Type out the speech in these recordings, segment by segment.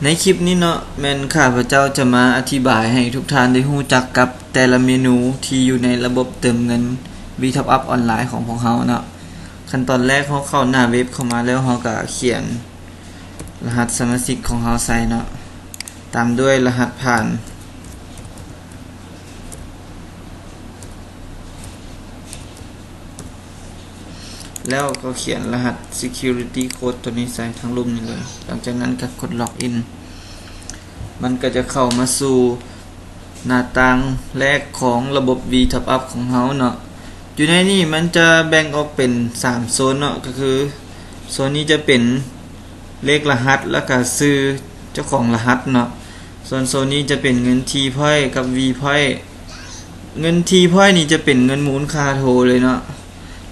ໃນຄລິບນີ້ເນາະ ແມ່ນຂ້າພະເຈົ້າຈະມາອະທິບາຍໃຫ້ທຸກທ່ານໄດ້ຮູ້ຈັກກັບແຕ່ລະເມນູທີ່ຢູ່ໃນລະບົບເຕີມເງິນ WeTopUp ອອນລາຍຂອງພວກເຮົາເນາະ. ຂັ້ນຕອນແລກ ເຮົາເຂົ້າໜ້າເວັບເຂົ້າມາແລ້ວ ເຮົາກະຂຽນລະຫັດສະມາຊິກຂອງເຮົາໃສ່ເນາະ ຕາມດ້ວຍລະຫັດຜ່ານ ແລ້ວກໍຂຽນລະຫັດ Security Code ຕົວນີ້ໃສ່ທາງລຸ່ມນີ້ເລີຍ. ຫຼັງຈາກນັ້ນກໍກົດ Login ມັນກໍຈະເຂົ້າມາສູ່ໜ້າຕ່າງແລກຂອງລະບົບ WeTopUp ຂອງເຮົາເນາະ. ຢູ່ໃນນີ້ມັນຈະແບ່ງອອກເປັນສາມໂຊນເນາະ ກໍຄືໂຊນນີ້ຈະເປັນ ເລກລະຫັດ ແລ້ວກະຊື່ເຈົ້າຂອງລະຫັດເນາະ. ສ່ວນໂຊນນີ້ຈະເປັນເງິນ T Point ກັບ V Point. ເງິນ T Point ນີ້ຈະເປັນເງິນມູນຄ່າໂທເລີຍເນາະ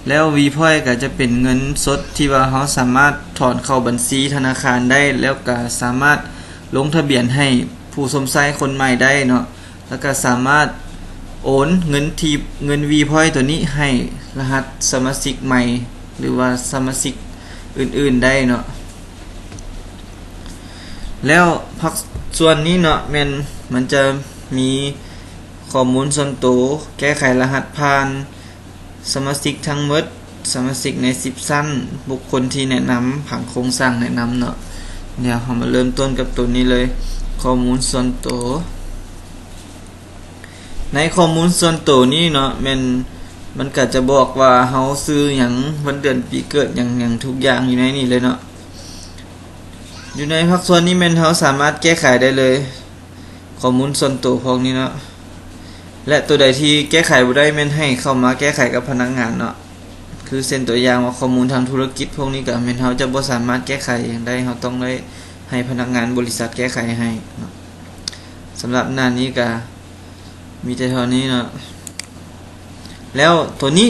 ແລ້ວ V Point ກະຈະເປັນເງິນສົດທີ່ວ່າເຮົາສາມາດຖອນເຂົ້າບັນຊີທະນາຄານໄດ້ ແລ້ວກະສາມາດລົງທະບຽນໃຫ້ຜູ້ຊົມໃຊ້ຄົນໃໝ່ໄດ້ເນາະ. ແລ້ວກະສາມາດໂອນເງິນທີ່ ເງິນ V Point ຕົວນີ້ໃຫ້ລະຫັດສະມາຊິກໃໝ່ ຫຼືວ່າສະມາຊິກອື່ນໆໄດ້ເນາະ. ແລ້ວພາກສ່ວນນີ້ເນາະ ແມ່ນມັນຈະມີຂໍ້ມູນສ່ວນໂຕ, ແກ້ໄຂລະຫັດຜ່ານ, ສະມາຊິກທັງໝົດ, ສະມາຊິກໃນສິບຊັ້ນ, ບຸກຄົນທີ່ແນະນຳ, ຜັງໂຄງສ້າງແນະນຳເນາະ. ດຽວເຮົາມາເລີ່ມຕົ້ນກັບໂຕນີ້ເລີຍ, ຂໍ້ມູນສ່ວນໂຕ. ໃນຂໍ້ມູນສ່ວນໂຕນີ້ເນາະ ແມ່ນມັນກະຈະບອກວ່າເຮົາຊື່ຫຍັງ, ວັນເດືອນປີເກີດຫຍັງ, ຫຍັງທຸກຢ່າງຢູ່ໃນນີ້ເລີຍເນາະ. ຢູ່ໃນພາກສ່ວນນີ້ແມ່ນເຮົາສາມາດແກ້ໄຂໄດ້ເລີຍ ຂໍ້ມູນສ່ວນໂຕພວກນີ້ເນາະ ແລະ ໂຕໃດທີ່ແກ້ໄຂບໍ່ໄດ້ແມ່ນໃຫ້ເຂົ້າມາແກ້ໄຂກັບພະນັກງານເນາະ. ຄືເຊັ່ນຕົວຢ່າງວ່າຂໍ້ມູນທາງທຸລະກິດພວກນີ້ກະແມ່ນເຮົາຈະບໍ່ສາມາດແກ້ໄຂຫຍັງໄດ້, ເຮົາຕ້ອງໄດ້ໃຫ້ພະນັກງານບໍລິສັດແກ້ໄຂໃຫ້ເນາະ. ສຳລັບໜ້ານີ້ກະມີແຕ່ເທົ່ານີ້ເນາະ. ແລ້ວໂຕນີ້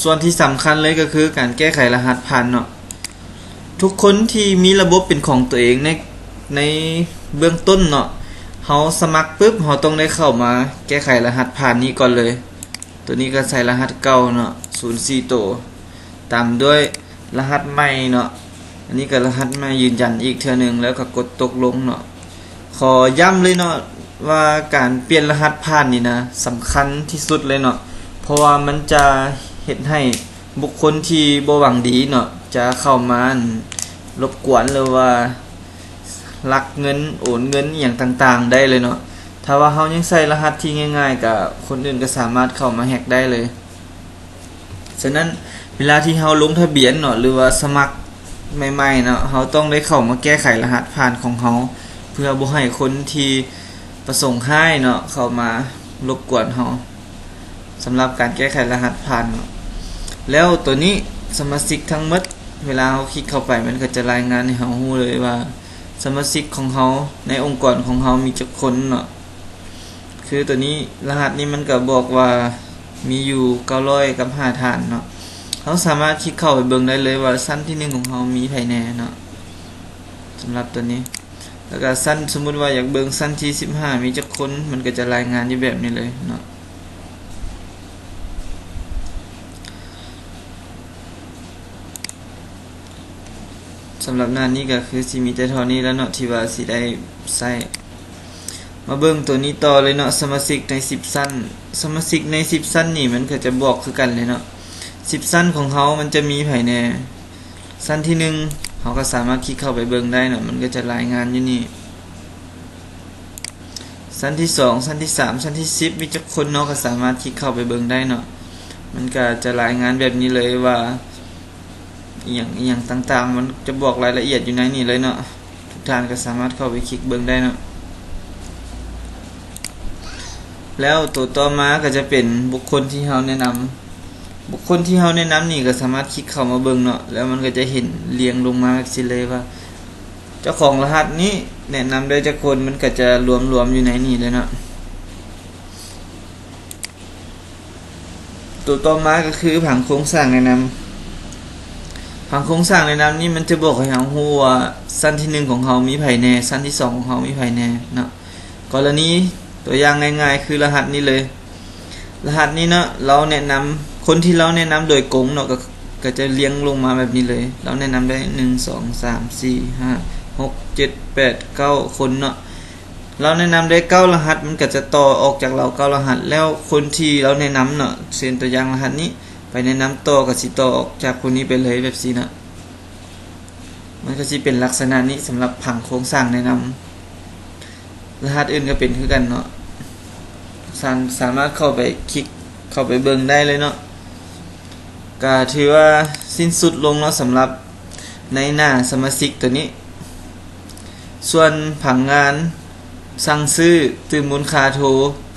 ສ່ວນທີ່ສຳຄັນເລີຍກໍຄືການແກ້ໄຂລະຫັດຜ່ານເນາະ. ທຸກຄົນທີ່ມີລະບົບເປັນຂອງຕົວເອງໃນ ໃນເບື້ອງຕົ້ນເນາະ, ເຮົາສະໝັກປຶບ ເຮົາຕ້ອງໄດ້ເຂົ້າມາແກ້ໄຂລະຫັດຜ່ານນີ້ກ່ອນເລີຍ. ໂຕນີ້ກໍໃສ່ລະຫັດເກົ່າເນາະ ສູນສີ່ໂຕ ຕາມດ້ວຍລະຫັດໃໝ່ເນາະ. ອັນນີ້ກໍລະຫັດໃໝ່ ຢືນຢັນອີກເທື່ອໜຶ່ງ ແລ້ວກໍກົດຕົກລົງເນາະ. ຂໍຢ້ຳເລີຍເນາະວ່າການປ່ຽນລະຫັດຜ່ານນີ້ນະ ສຳຄັນທີ່ສຸດເລີຍເນາະ, ເພາະວ່າມັນຈະເຮັດໃຫ້ບຸກຄົນທີ່ບໍ່ຫວັງດີເນາະ ຈະເຂົ້າມາ ອັນ ລົບກວນ ຫຼືວ່າ ລັກເງິນ, ໂອນເງິນ ອີ່ຫຍັງຕ່າງໆໄດ້ເລີຍເນາະ. ຖ້າວ່າເຮົາຍັງໃສ່ລະຫັດທີ່ງ່າຍໆ ກະຄົນອື່ນກະສາມາດເຂົ້າມາແຮັກໄດ້ເລີຍ. ສະນັ້ນ ເວລາທີ່ເຮົາລົງທະບຽນເນາະ ຫຼືວ່າສະໝັກໃໝ່ໆເນາະ, ເຮົາຕ້ອງໄດ້ເຂົ້າມາແກ້ໄຂລະຫັດຜ່ານຂອງເຮົາ ເພື່ອບໍ່ໃຫ້ຄົນທີ່ປະສົງຮ້າຍເນາະ ເຂົ້າມາລົບກວນເຮົາ. ສຳລັບການແກ້ໄຂລະຫັດຜ່ານເນາະ. ແລ້ວໂຕນີ້ ສະມາຊິກທັງໝົດ ເວລາເຮົາຄລິກເຂົ້າໄປ ມັນກໍຈະລາຍງານໃຫ້ເຮົາຮູ້ເລີຍວ່າ ສະມາຊິກຂອງເຮົາໃນອົງກອນຂອງເຮົາມີຈັກຄົນເນາະ. ຄືໂຕນີ້ ລະຫັດນີ້ມັນກໍບອກວ່າມີຢູ່ເກົ້າຮ້ອຍກັບຫ້າທ່ານເນາະ. ເຮົາສາມາດຄລິກເຂົ້າໄປເບິ່ງໄດ້ເລີຍວ່າຊັ້ນທີໜຶ່ງຂອງເຮົາມີໃຜແດ່ເນາະ. ສຳລັບໂຕນີ້ ແລ້ວກໍຊັ້ນ ສົມມຸດວ່າຢາກເບິ່ງຊັ້ນທີສິບຫ້າມີຈັກຄົນ ມັນກໍຈະລາຍງານຢູ່ແບບນີ້ເລີຍເນາະ. ສຳລັບໜ້ານີ້ກໍຄືຊິມີແຕ່ເທົ່ານີ້ແລ້ວເນາະ ທີ່ວ່າຊິໄດ້ໃຊ້. ມາເບິ່ງໂຕນີ້ຕໍ່ເລີຍເນາະ ສະມາຊິກໃນສິບຊັ້ນ. ສະມາຊິກໃນສິບຊັ້ນນີ້ ມັນກໍຈະບອກຄືກັນເລີຍເນາະ ສິບຊັ້ນຂອງເຮົາມັນຈະມີໃຜແດ່. ຊັ້ນທີໜຶ່ງ ເຮົາກໍສາມາດຄລິກເຂົ້າໄປເບິ່ງໄດ້ເນາະ ມັນກໍຈະລາຍງານຢູ່ນີ້. ຊັ້ນທີສອງ ຊັ້ນທີສາມ ຊັ້ນທີສິບ ມີຈັກຄົນເນາະ ກໍສາມາດຄລິກເຂົ້າໄປເບິ່ງໄດ້ເນາະ. ມັນກໍຈະລາຍງານແບບນີ້ເລີຍວ່າ ອີ່ຫຍັງ ອີ່ຫຍັງຕ່າງໆ ມັນຈະບອກລາຍລະອຽດຢູ່ໃນນີ້ເລີຍເນາະ. ທຸກທ່ານກໍສາມາດເຂົ້າໄປຄລິກເບິ່ງໄດ້ເນາະ. ແລ້ວໂຕຕໍ່ມາກໍຈະເປັນບຸກຄົນທີ່ເຮົາແນະນຳ. ບຸກຄົນທີ່ເຮົາແນະນຳນີ້ກໍສາມາດຄລິກເຂົ້າມາເບິ່ງເນາະ ແລ້ວມັນກໍຈະເຫັນລຽງລົງມາຈັ່ງຊີ້ເລີຍວ່າ ເຈົ້າຂອງລະຫັດນີ້ແນະນຳໄດ້ຈັກຄົນ ມັນກໍຈະລວມໆຢູ່ໃນນີ້ເລີຍເນາະ. ໂຕຕໍ່ມາກໍຄືຜັງໂຄງສ້າງແນະນຳ. ຜັງໂຄງສ້າງແນະນຳນີ້ມັນຈະບອກໃຫ້ເຮົາຮູ້ວ່າຊັ້ນທີໜຶ່ງຂອງເຮົາມີໃຜແດ່, ຊັ້ນທີສອງຂອງເຮົາມີໃຜແດ່ເນາະ. ກໍລະນີຕົວຢ່າງງ່າຍໆຄືລະຫັດນີ້ເລີຍ. ລະຫັດນີ້ເນາະ ລາວແນະນຳ ຄົນທີ່ລາວແນະນຳໂດຍກົງເນາະ ກໍ ກໍຈະລຽງລົງມາແບບນີ້ເລີຍ. ລາວແນະນຳໄດ້ ໜຶ່ງ ສອງ ສາມ ສີ່ ຫ້າ ຫົກ ເຈັດ ແປດ ເກົ້າຄົນເນາະ. ລາວແນະນຳໄດ້ເກົ້າລະຫັດ ມັນກໍຈະຕໍ່ອອກຈາກລາວເກົ້າລະຫັດ ແລ້ວຄົນທີ່ລາວແນະນຳເນາະ ເຊັ່ນຕົວຢ່າງລະຫັດນີ້ ໄປແນະນຳຕໍ່ ກໍຊິຕໍ່ອອກຈາກຜູ້ນີ້ໄປເລີຍແບບຊີ້ເນາະ. ມັນກໍຊິເປັນລັກສະນະນີ້ສຳລັບຜັງໂຄງສ້າງແນະນຳ. ລະຫັດອື່ນກໍເປັນຄືກັນເນາະ. ສາມ- ສາມາດເຂົ້າໄປຄລິກ ເຂົ້າໄປເບິ່ງໄດ້ເລີຍເນາະ. ກໍຖືວ່າສິ້ນສຸດລົງເນາະ ສຳລັບໃນໜ້າສະມາຊິກຕົວນີ້. ສ່ວນຜັງງານ ສັ່ງຊື້, ຕື່ມມູນຄ່າໂທ,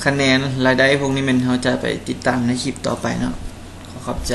ຄະແນນ, ລາຍໄດ້ ພວກນີ້ແມ່ນເຮົາຈະໄປຕິດຕາມໃນຄລິບຕໍ່ໄປເນາະ. ຂໍຂອບໃຈ.